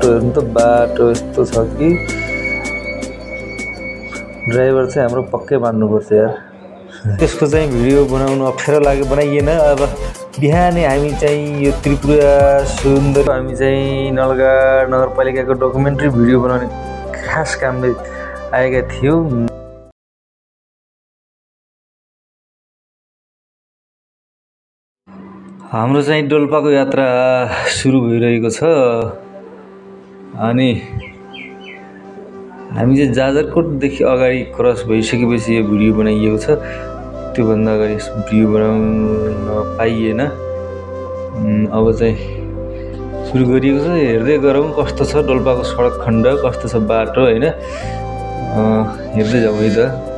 बाटो हेर्नु त बाटो यस्तो छ कि ड्राइभर चाहिँ हाम्रो पक्कै मान्नुपर्छ यार। त्यसको चाहिँ भिडियो बनाउनु अप्ठ्यारो लाग्यो, बनाइएन। अब बिहानै हामी चाहिँ यो त्रिपुरा सुन्दर हामी चाहिँ नलगाड नगरपालिकाको डकुमेन्ट्री भिडियो बनाउने खास कामले आएका थियौँ। हाम्रो चाहिँ डोल्पाको यात्रा सुरु भइरहेको छ अनि हामी चाहिँ जाजरकोटदेखि अगाडि क्रस भइसकेपछि यो भिडियो बनाइएको छ। त्योभन्दा अगाडि भिडियो बनाउन पाइएन। अब चाहिँ सुरु गरिएको छ। हेर्दै गरौँ कस्तो छ डोल्पाको सडक खण्ड, कस्तो छ बाटो हैन। हेर्दै जाउँ है त।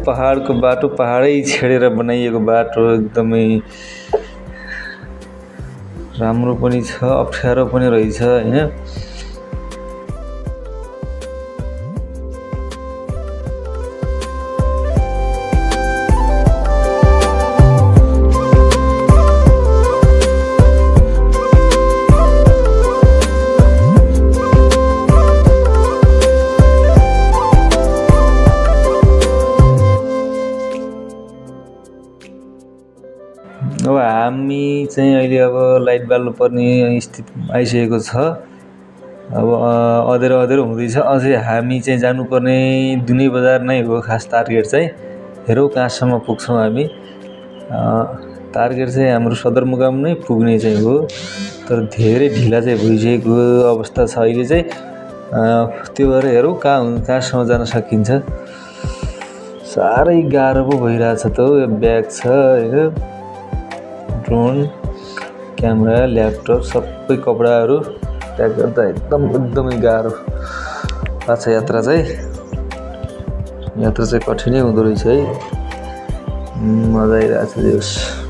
पहाडको बाटो, पहाडै छेडेर बनाइएको बाटो एकदमै राम्रो पनि छ, अप्ठ्यारो पनि रहेछ हैन। अब हामी चाहिँ अहिले अब लाइट बाल्नु पर्ने स्थिति आइसकेको छ। अब अँधेरो हुँदैछ। अझै हामी चाहिँ जानुपर्ने दुनै बजार नै हो खास टार्गेट चाहिँ। हेरौँ कहाँसम्म पुग्छौँ हामी। टार्गेट चाहिँ हाम्रो सदरमुकाम नै पुग्ने चाहिँ हो, तर धेरै ढिला चाहिँ भइसकेको अवस्था छ अहिले चाहिँ। त्यो भएर हेरौँ कहाँसम्म जान सकिन्छ। साह्रै गाह्रो पो भइरहेछ त हौ। यो ब्याग छ हैन, ड्रोन, क्यामेरा, ल्यापटप, सबै कपडाहरू प्याक गर्दा एकदमै गाह्रो भएको छ। यात्रा चाहिँ कठिनै हुँदो रहेछ है। मजा आइरहेछ दिवस।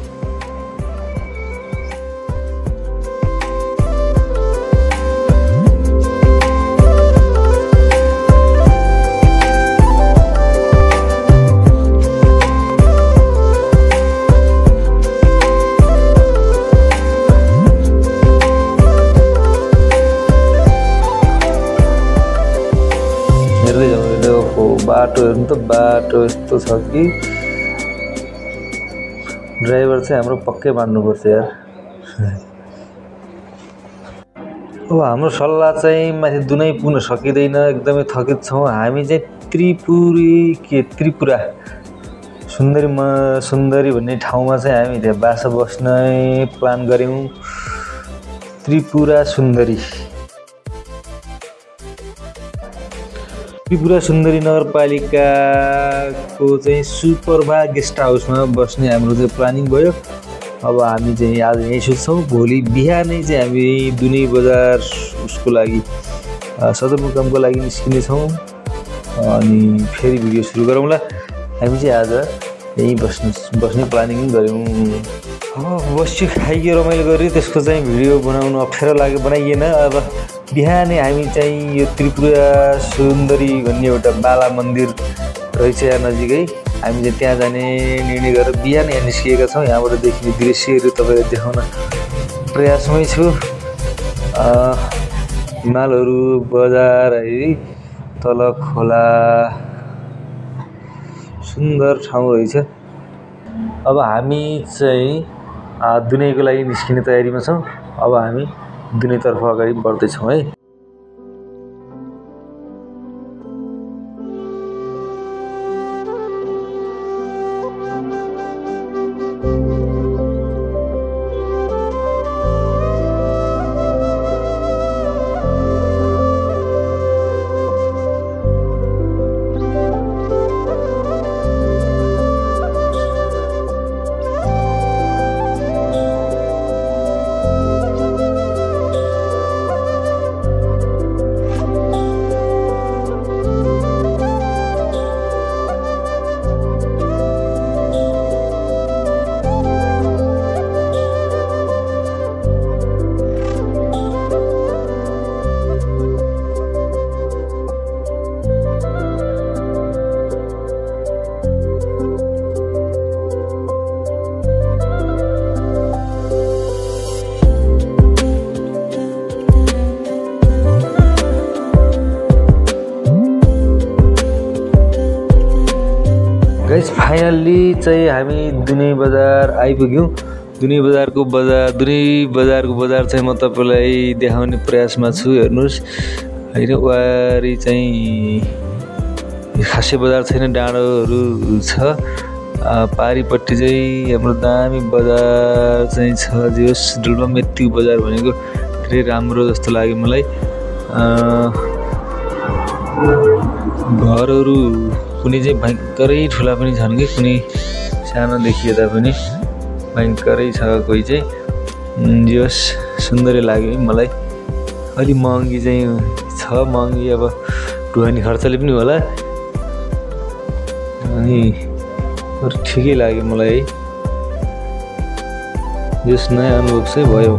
बाटो हेर्नु त बाटो यस्तो छ कि ड्राइभर चाहिँ हाम्रो पक्कै मान्नुपर्छ यार। अब हाम्रो सल्लाह चाहिँ माथि दुनै पुग्न सकिँदैन, एकदमै थकित छौँ हामी चाहिँ। त्रिपुरा सुन्दरी भन्ने ठाउँमा चाहिँ हामी त्यहाँ बासा बस्ने प्लान गऱ्यौँ। त्रिपुरा सुन्दरी नगरपालिकाको चाहिँ सुपरभा गेस्ट हाउसमा बस्ने हाम्रो चाहिँ प्लानिङ भयो। अब हामी चाहिँ आज यहीँ सुत्छौँ। भोलि बिहानै चाहिँ हामी दुनै बजार उसको लागि सदरमुकामको लागि निस्किनेछौँ अनि फेरि भिडियो सुरु गरौँला। हामी चाहिँ आज यहीँ बस्ने प्लानिङ गऱ्यौँ। बस्यो खाइयो रमाइलो गऱ्यो। त्यसको चाहिँ भिडियो बनाउनु अप्ठ्यारो लाग्यो, बनाइएन। अब बिहानै हामी चाहिँ यो त्रिपुरा सुन्दरी भन्ने एउटा बाला मन्दिर रहेछ यहाँ नजिकै, हामी चाहिँ त्यहाँ जाने निर्णय गरेर बिहान यहाँ निस्किएका छौँ। यहाँबाट देखिने दृश्यहरू तपाईँलाई देखाउन प्रयासमै छु। हिमालहरू, बजार है, तल खोला सुन्दर ठाउँ रहेछ। अब हामी चाहिँ दुनैको लागि निस्किने तयारीमा छौँ। अब हामी दुनैतर्फ अगाडि बढ्दैछौँ है। गाइस फाइनल्ली चाहिँ हामी दुनै बजार आइपुग्यौँ। दुनै बजारको बजार चाहिँ म तपाईँलाई देखाउने प्रयासमा छु। हेर्नुहोस् होइन, वारी चाहिँ खासै बजार छैन, डाँडोहरू छ। पारिपट्टि चाहिँ हाम्रो दामी बजार चाहिँ छ। जोस् डुल्बामा यतिको बजार भनेको धेरै राम्रो जस्तो लाग्यो मलाई। घरहरू कुनै चाहिँ भयङ्करै ठुला पनि छन् कि कुनै सानो देखिए तापनि भयङ्करै छ। कोही चाहिँ जोस् सुन्दरै लाग्यो है मलाई। अलि महँगी चाहिँ छ, महँगी अब ढुवानी खर्चले पनि होला। अनि ठिकै लाग्यो मलाई है। जोस् नयाँ अनुभव चाहिँ भयो।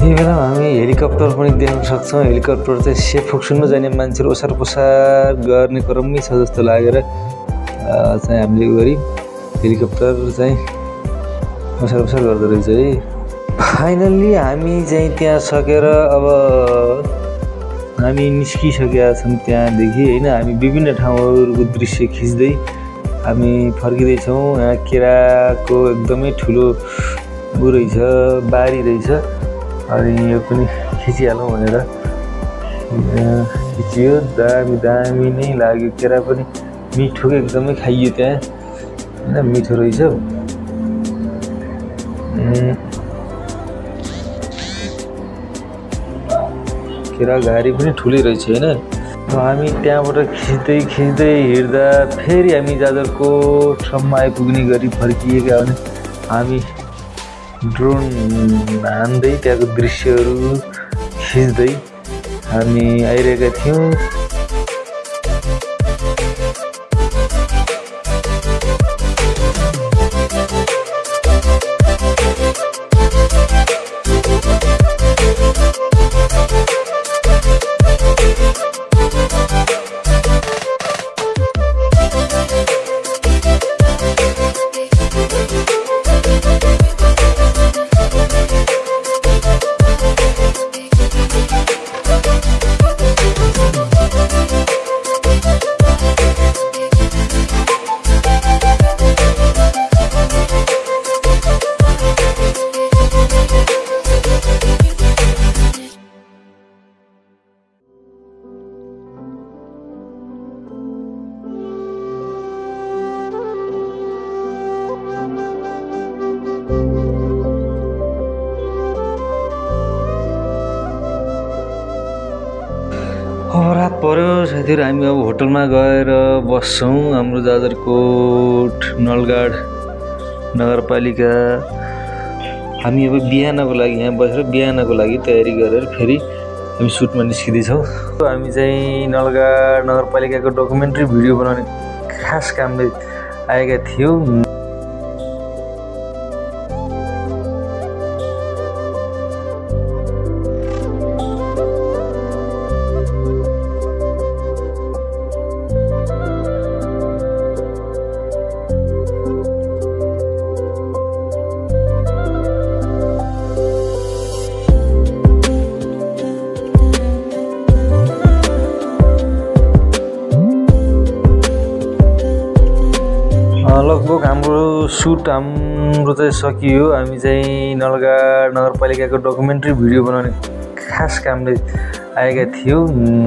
यही बेला हामी हेलिकप्टर पनि देख्न सक्छौँ। हेलिकप्टर चाहिँ सेफोक सुन्न जाने मान्छेहरू ओसार पोसार गर्ने क्रममै छ जस्तो लागेर चाहिँ हामीले गरी हेलिकप्टर चाहिँ ओसार पोसार गर्दो रहेछ है। फाइनल्ली हामी चाहिँ त्यहाँ सकेर अब हामी निस्किसकेका छौँ त्यहाँदेखि होइन। हामी विभिन्न ठाउँहरूको दृश्य खिच्दै हामी फर्किँदैछौँ। यहाँ केराको एकदमै ठुलो उ रहेछ, बारी रहेछ। अनि यो पनि खिचिहालौँ भनेर खिचियो। दामी नै लाग्यो। केरा पनि मिठो एकदमै खाइयो त्यहाँ होइन, मिठो रहेछ। केरा घारी पनि ठुलै रहेछ होइन। हामी त्यहाँबाट खिच्दै हिँड्दा फेरि हामी जाजरकोटसम्म आइपुग्ने गरी फर्किएका भने हामी ड्रोन हान्दै त्यहाँको दृश्यहरू खिच्दै हामी आइरहेका थियौँ। रात पर्यो साथीहरु, हामी अब होटलमा गएर बस्छौँ। हाम्रो जाजरकोट नलगाड नगरपालिका। हामी अब बिहानको लागि यहाँ बसेर बिहानको लागि तयारी गरेर फेरि हामी सुटमा निस्किँदैछौँ। हामी चाहिँ नलगाड नगरपालिकाको डकुमेन्ट्री भिडियो बनाउने खास कामले आएका थियौँ। लगभग हाम्रो सुट हाम्रो चाहिँ सकियो। हामी चाहिँ नलगाड नगरपालिकाको डकुमेन्ट्री भिडियो बनाउने खास कामले आएका थियौँ।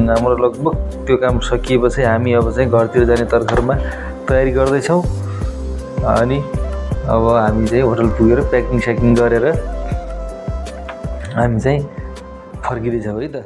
हाम्रो लगभग त्यो काम सकिएपछि हामी अब चाहिँ घरतिर जाने तर्खरमा तयारी गर्दैछौँ। अनि अब हामी चाहिँ होटल पुगेर प्याकिङ स्याकिङ गरेर हामी चाहिँ फर्किँदैछौँ है त।